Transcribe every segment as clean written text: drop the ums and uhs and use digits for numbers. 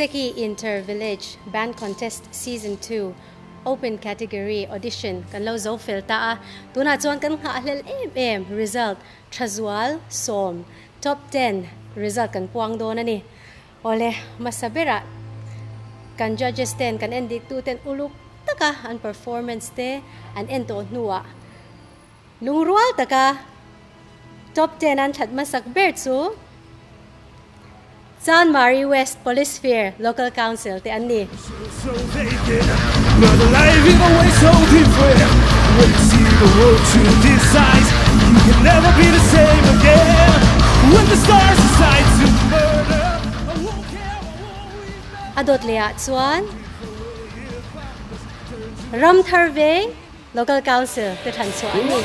Seki Inter Village Band Contest Season 2 Open Category Audition kan lo zo fel ta a, tunah chuan kan nghahhlel em em result Thazual 10 Top 10 result kan puang dawn a ni. Awle, hmasa berah kan judges ten kan en dik tu ten uluk taka an performance te an en tawh hnuah lungrual taka top 10 an that hmasak ber chu Chanmari West Police Sphere Local Council te an ni. A dawt leh ah chuan Ramthar Veng Local Council te thlan chhuah an ni.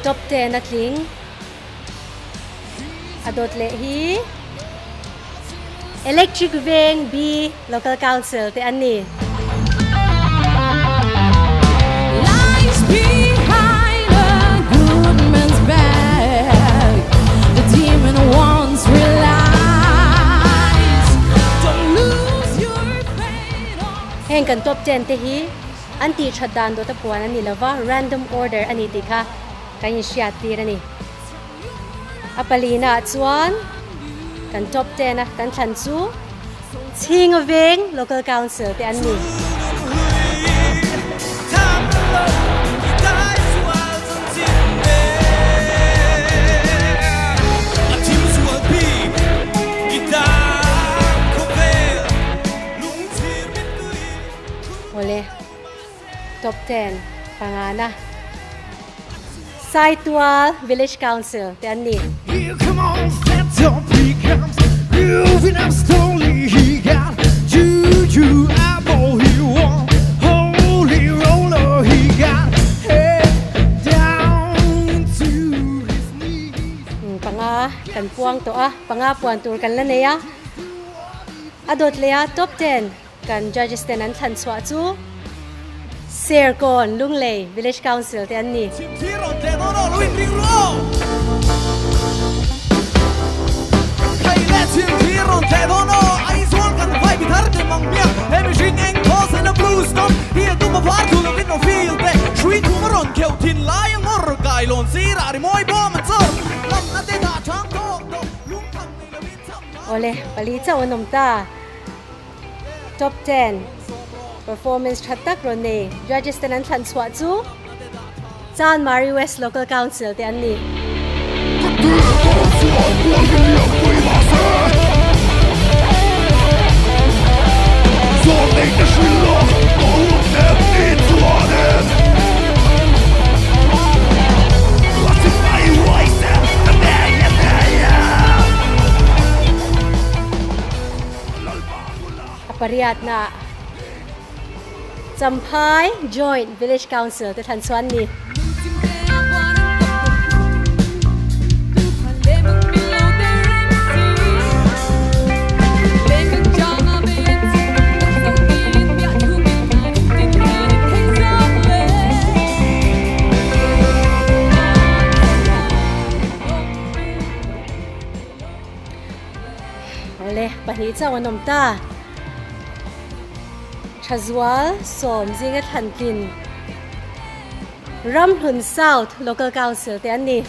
Top 10 a tling. A dawt leh hi Electric Veng B Local Council te an ni. Heng kan top 10 te hi an tih that dan dawt a puan a ni lova, random order a ni tih kha kan inhriat tir a ni. A palina ah chuan kan top 10 a kan thlan chu Chhinga Veng Local Council te an ni. Awle, top 10 pangana Saitual Village Council te an ni. Panga kan puang tawh a, panga puan tur kan la nei a. A dawt leh a top 10 kan judges ten an thlan chhuah chu Serkawn Lunglei Village Council te an ni. Awle, pali chauh an awm ta. Top 10 performance tha tak rawn nei judges ten an thlan chhuah chu Chanmari West Local Council te an ni. A pariatna Champhai Joint Village Council te thlan chuan ni. Awle, pahnih chauh an awm ta. Thazual 10 zinga thlan tlin Ramhlun South Local Council te an ni.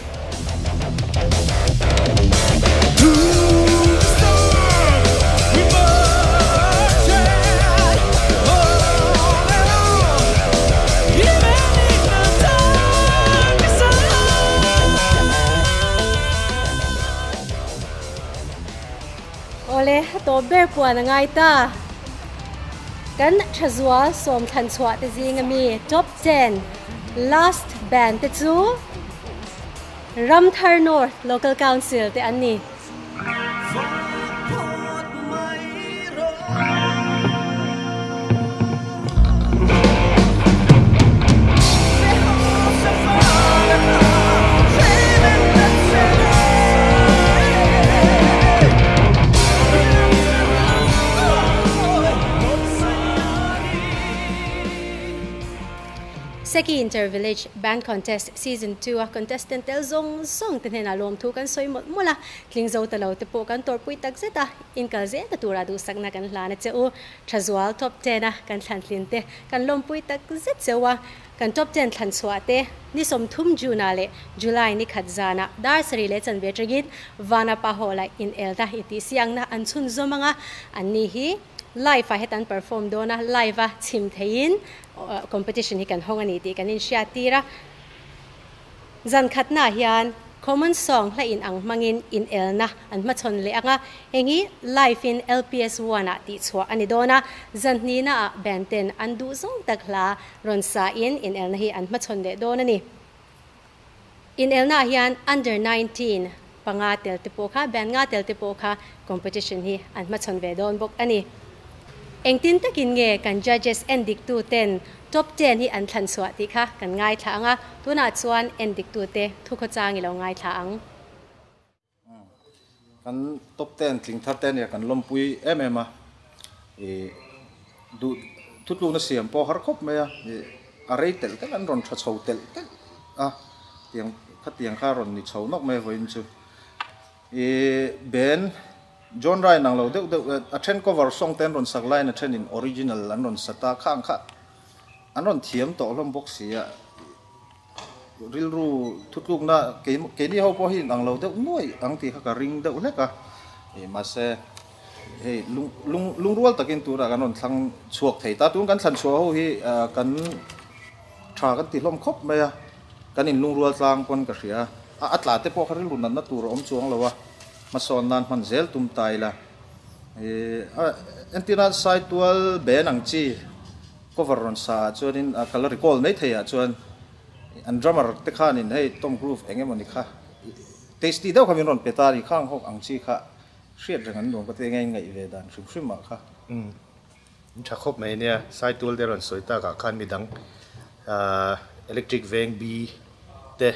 Awle, a tawp ber puan a ngai ta. Kan Thazual 10 thlan chhuah te zing ami top 10 last band te chu Ramthar North Local Council te an ni. Seki Inter Village Band Contest Season 2 a contestant tel zawng zawng te hnenah lawmthu kan sawi mawlh mawlh a, tling zo ta lo te pawh kan tawrhpui tak zet a, inkal zel ta tura duhsakna kan hlan a che u. Thazual Top 10 a kan thlantlin te kan lawmpui tak zet cheu a, kan Top 10 thlan chhuah te ni 30 June ah leh July ni khat zanah dar sarih leh chanve atangin Vanapa Hall ah inelna intihsiakna an chhunzawm ang a, anni hi live ah heta an perform dawn a, live a chhim theihin competition hi kan hawng a ni tih kan inhriat tir a. Zan khatnaah hian common song hla in ang hmangin inelna an hmachhawn leh ang a, heng hi live in LPS one ah tihchhuah a ni dawn a, zan hnihnaah band ten an duh zawng tak hla rawn sa in inelna hi an hmachhawn leh dawn a ni. Inelnaah hian under 19 panga tel te pawh kha, band nga tel te pawh kha competition hi an hmachhawn ve dawn bawk a ni. Engtin takin nge kan judges endiktu ten top 10 hi an thlan chhuah tih kha kan ngaithla ang a, tunah chuan endiktu te thukhawchang i lo ngaithla ang. Kan top 10 tling thar te nia kan lawmpui em em a, i duh thutlukna siam pawh har khawp mai a, i a rei telh telh an rawn tha chho telh telh a, tiang khatiang kha rawn ni chho nawk mai vawiin chu. I Ben John Ryan ang lo deuh deuh a then cover song te an rawn sak laiin a then in original an rawn sa ta kha ang kha an rawn thiam tawh hlawm bawk si a. Rilru thutlukna keini ho pawh hi inang lo deuh nuai ang tih kha ka ring deuh hlek a, mahse hei lungrual takin tunah kan rawn thlang chhuak thei ta. Tun kan thlan chhuah ho hi kan tha kan ti hlawm khawp mai a, kan inlungrual tlang pawn ka hria a, a tla te pawh kha rilru natna tur a awm chuang lo a, hmasawn nan hman zel tum ta ila. Entirnan Saitual ben ang chi cover rawn sa ah chuanin ka la recall mai thei ah chuan an drummer te khanin hei Tom Groove eng emawni kha tasty deuh kha min rawn pe ta a ni khang hawk ang chi kha hriat reng an nuam ka ti eng nge ngaih ve dan hrim hrim ah kha. In tha khawp mai nia, Saitual te rawn sawi tak ah khan midang electric veng B te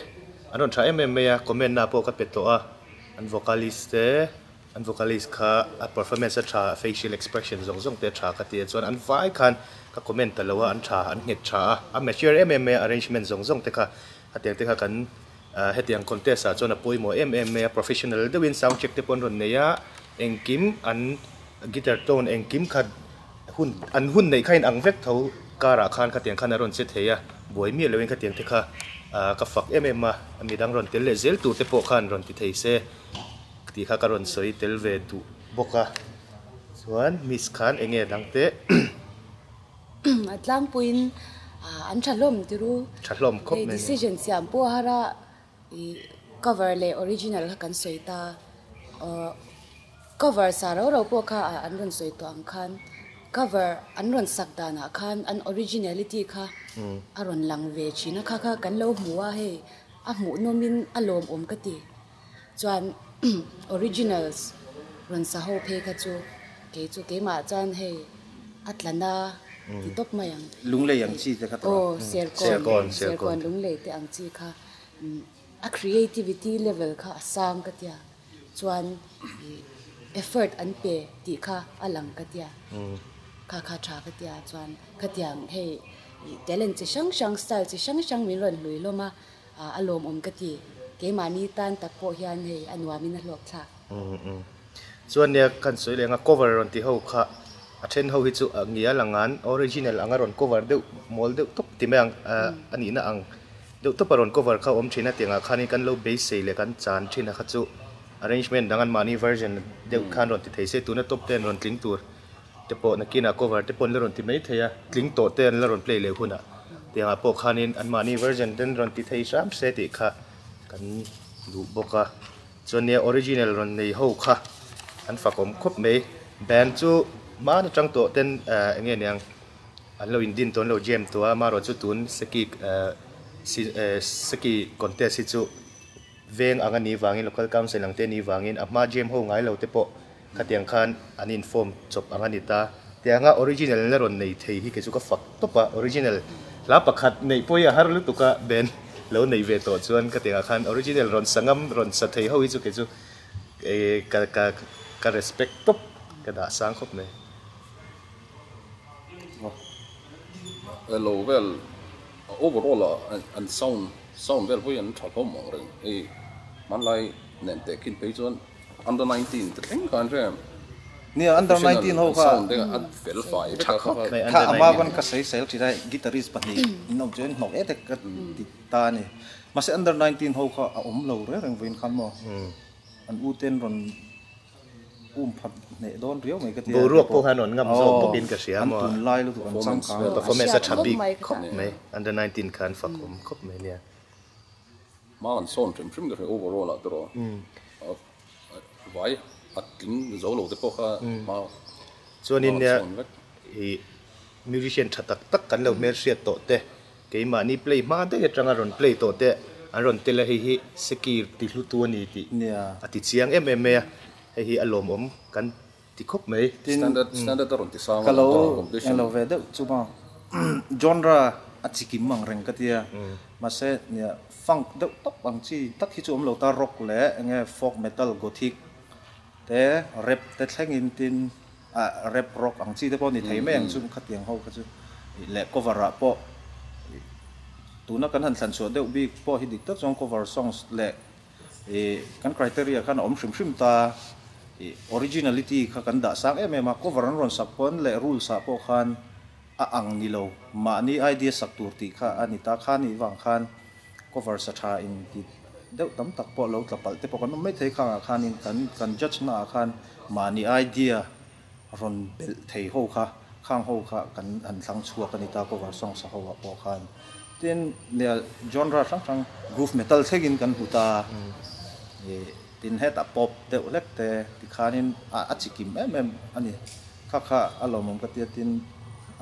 an rawn tha em em mai a, comment na pawh ka pe tawh a, an vocalist te An vocalist kha a performance a tha, a facial expression zawng zawng te a tha ka ti a, chuan an vai khan ka comment ta lo a, an tha, an nghet tha a, a mature em em mai a, arrangement zawng zawng te kha hetiang te kha kan hetiang contest ah chuan a pawimawh em em mai a, professional deuhin sound check te pawh an rawn nei a, engkim an guitar tone engkim kha hun an hun neih kha in ang vek tho car ah khan khatiang khan a rawn che thei a, buai miah loin khatiang te kha ka fak em em a, midang rawn tel leh zel tur te pawh khan rawn ti thei se. Tih kha ka rawn sawi tel ve duh bawk a, chuan miss khan eng nge dang teh. A tlangpuiin an tha hlawm tiru. Tha hlawm khawp mai. Decision siam pawh har a cover leh original kha kan sawi ta. Cover sa rau rau pawh kha an rawn sawi tawh ang khan cover an rawn sak danah khan an originality kha a rawn lang ve thin a, kha kha kan lo hmu a hei a hmuhnawmin a lawmawm ka ti. Chuan originals rawn sa ho phei kha chu kei chu keimah chuan hei a tla na ti tawp mai ang. Lunglei ang chi te kha tawh a. Aw Serkawn Serkawn lunglei te ang chi kha a creativity level kha a sang ka tia chuan effort an pe tih kha a lang ka tia kha kha tha ka tia chuan khatiang hei talent chi hrang hrang style chi hrang hrang min rawn hlui hlawm a. A lawmawm ka ti. Keimahni tan tak pawh hian hei a nuamin a hlawk thlak. Chuan nia kan sawi leh ang a cover rawn ti ho kha a then ho hi chu a ngial ang an original anga rawn cover deuh mawl deuh tawp ti mai ang a nihna ang deuh tawp a rawn cover kha a awm thin a tiangah khanin kan lo beisei leh kan chan thin a kha chu arrangement dang an mahni version deuh khan rawn ti thei se tuna top ten rawn tling tur te pawh nakinah cover te pawh an la rawn ti mai thei a, tling tawh te an la rawn play leh hunah tiangah pawh khanin anmahni version ten rawn ti thei hram se tih kha kan duh bawk a, chuan nia original rawn nei ho kha an fakawm khawp mai, band chu hmaan atang tawh ten eng nge niang an lo indin tawh an lo jam tawh a, amaherawh chu tun seki seki contest hi chu veng ang a nih vangin local council ang te a nih vangin a hma jam ho ngai lo te pawh Khatiang khan an inform chawp ang a ni ta. Tianga original la rawn nei thei hi kei chu ka fak tawp a, original hla pakhat neih pawh hi a har lutuk a, band lo nei ve tawh chuan ka tiangah khan original rawn sa ngam rawn sa thei ho hi chu kei chu ka ka ka respect tawp ka dah sang khawp mai. Elo vel. Overall a an sound sound vel pawh hi an tha hlawm ang reng hei hmanlai nen tehkhin phei chuan under 19 te thleng khan hre em Nia under 19 ho kha sound te a fel fai vek a kha kha ama pawn ka sawi sel thin a guitarist pahnih in awm chuan hnawk et ka ti ta a ni mahse under 19 ho kha a awm lo reng reng vawiin khan maw an u ten rawn Um phat hneh dawn riau mai ka ti a. Boruak pawh khan rawn ngam zawk bawkin ka hria maw. An tunlai lutuk an changkang. Performance a tha bik khawp mai. Under 19 khan fak awm khawp mai nia. Hma an sawn hrim hrim ka hria overall ah tawh vai a tling zo lo te pawh kha hma Chuanin nia i musician tha tak tak kan lo hmelhriat tawh te Keimahni play hma daih atanga rawn play tawh te an rawn tel a, hei hi Sekir ti hlutu a ni tih a ti chiang em em mai a, hei hi a lawmawm kan ti khawp mai. Standard standard a rawn ti sang a, ka lo englo ve deuh chu maw genre a chi kim ang reng ka tia, mahse nia funk deuh tawp ang chi tak hi chu awm lo ta, rock leh enge folk metal gothic te rap te thlengin tin ah rap rock ang chi te pawh ni thei mai ang chu khatiang ho kha chu leh cover ah pawh tuna kan han thlan chhuah deuh bik pawh hi dik tak chuan cover songs leh ih kan criteria khan a awm hrim hrim ta ih originality kha kan dah sang em em a cover an rawn sak pawn leh rules ah pawh khan a ang ni lo mahni idea sak tur tih kha a ni ta kha nih vang khan cover sa tha in ti deuh tam tak pawh lo tla palh te pawh kan awm mai thei khangah khanin kan kan judge na ah khan mahni idea rawn belh thei ho kha khang ho kha kan han thlang chhuak a ni ta cover song sa ho ah pawh khan tin nia genre hrang hrang groove metal thlengin kan hmu ta ih tin hetah pop deuh hlek te tikhanin a a chi kim em em a ni kha kha a lawmawm ka tia tin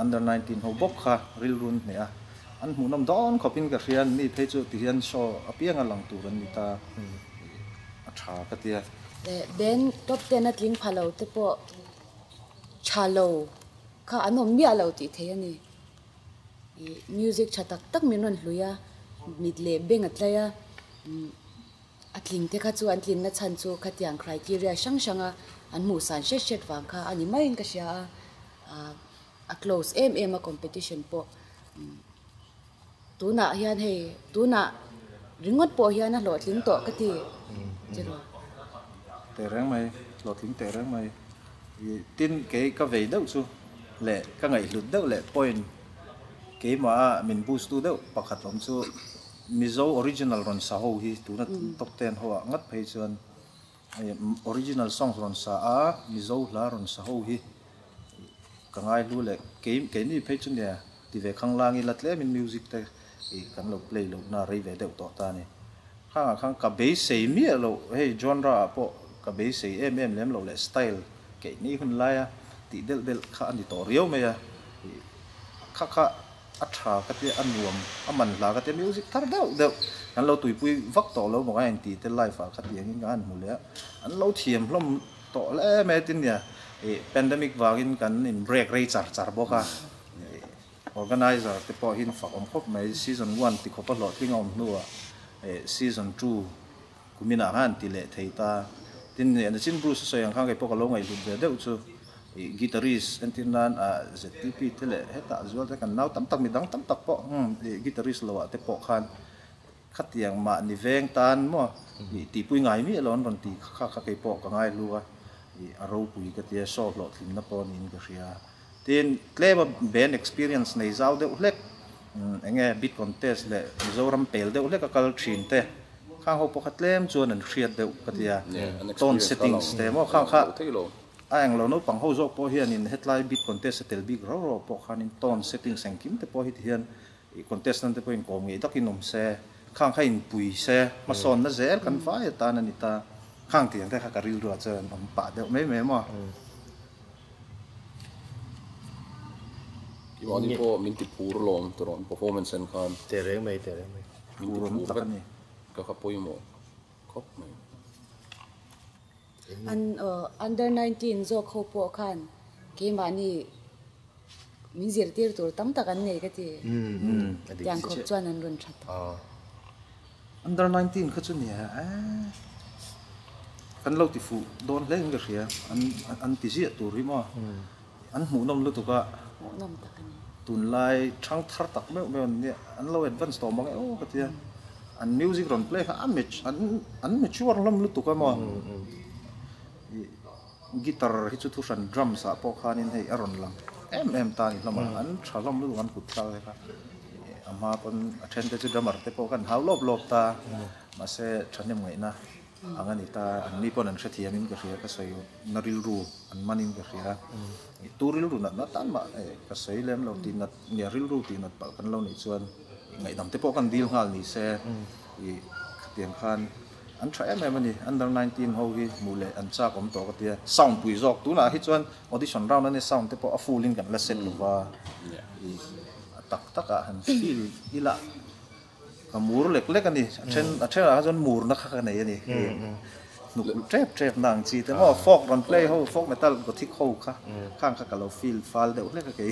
under 19 ho bawk kha rilrun hneh a. An hmuhnawm dawn khawpin ka hria, mi phei chu ti hian show apiang a lang tur an ni ta, a tha ka tia. Band top ten a tling pha lo te pawh tha lo kha an awm miah lo tih theih a ni. Music tha tak tak min rawn hlui a, mit leh beng a tlai a, a tling te kha chu an tlinna chhan chu khatiang criteria hrang hranga an hmuhsan hret hret vang kha a ni maiin ka hria a. A close em em a competition pawh tunah hian hei tunah ringawt pawh hian a hlawhtling tawh ka ti tiraw. Teh reng mai, hlawhtling teh reng mai. Tin kei ka vei deuh chu leh ka ngaihhlut deuh leh point keimah a min boost tu deuh pakhat awm chu Mizo original rawn sa ho hi tuna top ten ho ah ngat phei chuan original songs rawn sa a Mizo hla rawn sa ho hi Ka ngai hlu leh kei keini phei chu nia ti ve khang lang ila tlemin music te ih kan lo play loh na rei ve deuh tawh ta a ni. Khangah khan ka beisei miah loh hei genre ah pawh ka beisei em em lem loh leh style keini hun laia tih delh delh kha a ni tawh riau mai a ih kha kha a tha ka tia a nuam a man hla ka tia music thar deuh deuh kan lo tuipui vak tawh lo maw ka inti te live ah kha tiangin ka han hmu leh a an lo thiam hlawm Tawh hle mai tin nia ih pandemic vangin kan in break rei char char bawk a, ih organizer te pawh hi fak awm khawp mai, season one ti khawpa hlawhtling a awm hnuah ih season two kuminah khan an ti leh thei ta. Tin nia Nachin Bruce a sawi ang khan kei pawh ka lo ngaihhlut ve deuh chu ih guitarist entir nan ah ZTP te leh hetah zual te kan nau tam tak midang tam tak pawh ih guitarist lo ah te pawh khan Khatiang mahni veng tan maw ih tihpui ngai miah lo an rawn ti kha kha kei pawh ka ngai hlu a, ih a ropui ka tia show hlawhtlinna pawh niin ka hria. Tin, tlema band experience nei zau deuh hlek eng nge beat contest leh Mizoram pel deuh hlek a kal thin te khang ho pawh kha tlem chuan an hriat deuh ka tia. Tone settings te maw khang kha a englo naupang ho zawk pawh hianin hetlai beat contest a tel bik rau rau pawh khanin tone settings engkim te pawh hi ti hian I contestant te pawh inkawm ngei takin awm se, khang kha inpui se, hmasawnna zel kan vai atan a ni ta. Khang tiang te kha ka rilruah chuan awm pah deuh mai mai maw. Kimani pawh min ti phur lawm tawh an performance en khan. Teh reng mai, teh reng mai. Min ti phur vek ka kha pawimawh khawp mai. An under 19 zawk ho pawh khan keimahni min zirtir tur tam tak an nei ka ti. Tiang khawp chuan an rawn that. Under 19 kha chu nia kan lo ti fuh dawn hle in ka hria an an ti ziah tur hi maw an hmuhnawm lutuk a. Hmuhnawm tak a ni. Tunlai thang thar tak meuh meuh an nia, an lo advance tawh mang e aw ka tia. An music rawn play kha a an an mature hlawm lutuk a maw. Guitar hi chu thuhran drums ah pawh khanin hei a rawn lang em em ta a ni hlawm a, an tha hlawm lutuk an kut thlak te kha. A hma pawn a then te chu drummer te pawh khan hau lawp lawp ta, mahse thahnem ngaihna ang a ni ta, an ni pawn an hrethiam in ka hria, ka sawi na rilru an man in ka hria, tu rilru nat na tan mah ka sawi lem lo tih nat nia rilru tih nat palh kan lo nih chuan ngaihdam te pawh kan dil nghal ni se ih khatiang khan an tha em em a ni, under 19 ho hi hmuh leh an chak awm tawh ka tia, sound pui zawk tunah hi chuan audition round a nia sound te pawh a full in kan la set lova ih a tak tak ah han feel ila. Ka mur lek lek a ni. A then a thenah kha chuan murna kha ka nei a ni. Hnuk tep tep na ang chi te maw folk rawn play ho folk metal gothic ho kha khang kha ka lo feel fal deuh hlek a kei.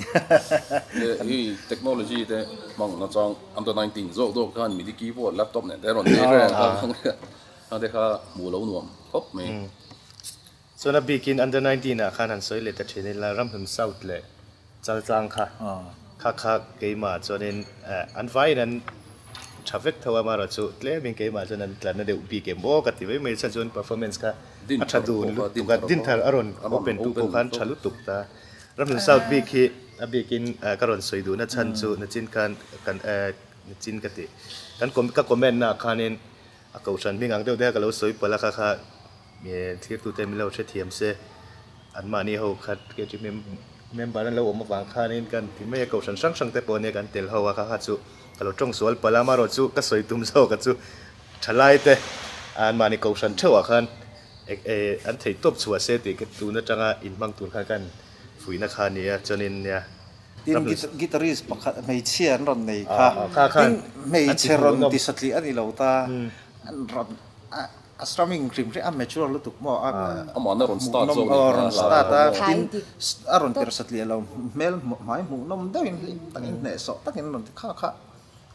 Le hei technology te hmang nachang under 19 zawk zawk khan midi keyboard laptop nen te rawn nei reng a khang te kha hmuh lo nuam khawp mai. Chuan a bikin under 19 ah khan han sawi leh ta thin ila Ramhlun South leh Chaltlang kha kha kha keimah chuanin an vaiin an tha vek tho a amaherawhchu tlemin keimah chuan an tlanna deuh bik em aw ka ti mai mai chuan chuan performance kha a tha dun lutuk a Dinthar a rawn open tu pawh khan tha lutuk ta Ramhlun South bik hi a bikin ka rawn sawi duhna chhan chu nachin khan kan nachin ka tih kan ka comment naah khanin A kohhran hming ang deuh te kha ka lo sawi palh a kha kha thirtute min lo hrethiam se anmahni ho kha KG member an lo awm avang khanin kan ti mai a kohhran hrang hrang te pawh ania kan tel ho a kha kha chu ka lo tawng sual palh a amaherawh chu ka sawi tum zawk a chu thalai te anmahni kohhran theuhah khan an theih tawp chhuah se tih tun atanga inhmang tur khan kan fuihna kha a ni a chuanin nia. Tin, guitarist pakhat hmeichhia an rawn nei kha. Tin, hmeichhe rawn ti satliah a ni lo ta. An rawn a strumming hrim hrim a mature lutuk maw a hmuhnawm aw rawn start a. Tin, a rawn tir satliah lo hmel hmai hmuhnawm deuhin hlim takin hnehsawh takin rawn ti kha kha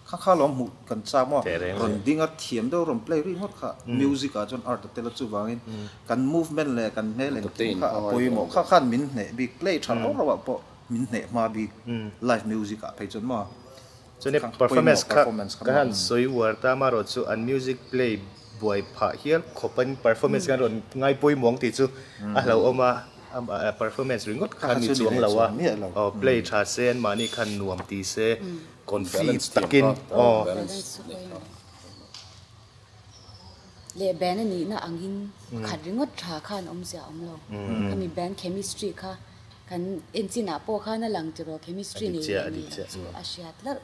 kha kha lawm hmuh kan chak maw. Rawn ding a thiam deuh rawn play ri ngawt kha music ah chuan art a tel a chuvangin kan movement leh kan hmel engkim kha a pawimawh kha khan min hneh bik play tha rauh rauh ah pawh. Min hneh hma bik live music ah phei chuan maw Chuan performance kha ka han sawi uar ta amaherawh chu an music play buai phah hial khawp in performance khan rawn ngai pawimawh ang tih chu a hlauhawm a performance ringawt khan ni chuang lo a aw play tha se an mahni khan nuam ti se confi takin aw. Leh band a nihna angin khat ringawt tha khan awmzia a awm lo. Khami band chemistry kha kan enchinah pawh khan a lang tiraw chemistry nei leh nei lo chu a hriat larh.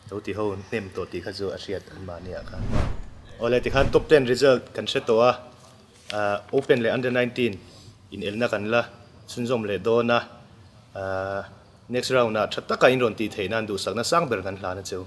Lo ti ho hnem tawh tih kha chu a hriat an mahni ah khan. Awle tikhan top ten result kan hre tawh a, open leh under 19 inelna kan la chhunzawm leh dawn a, next round ah tha taka in rawn tih theih nan duhsakna sang ber kan hlan a cheu.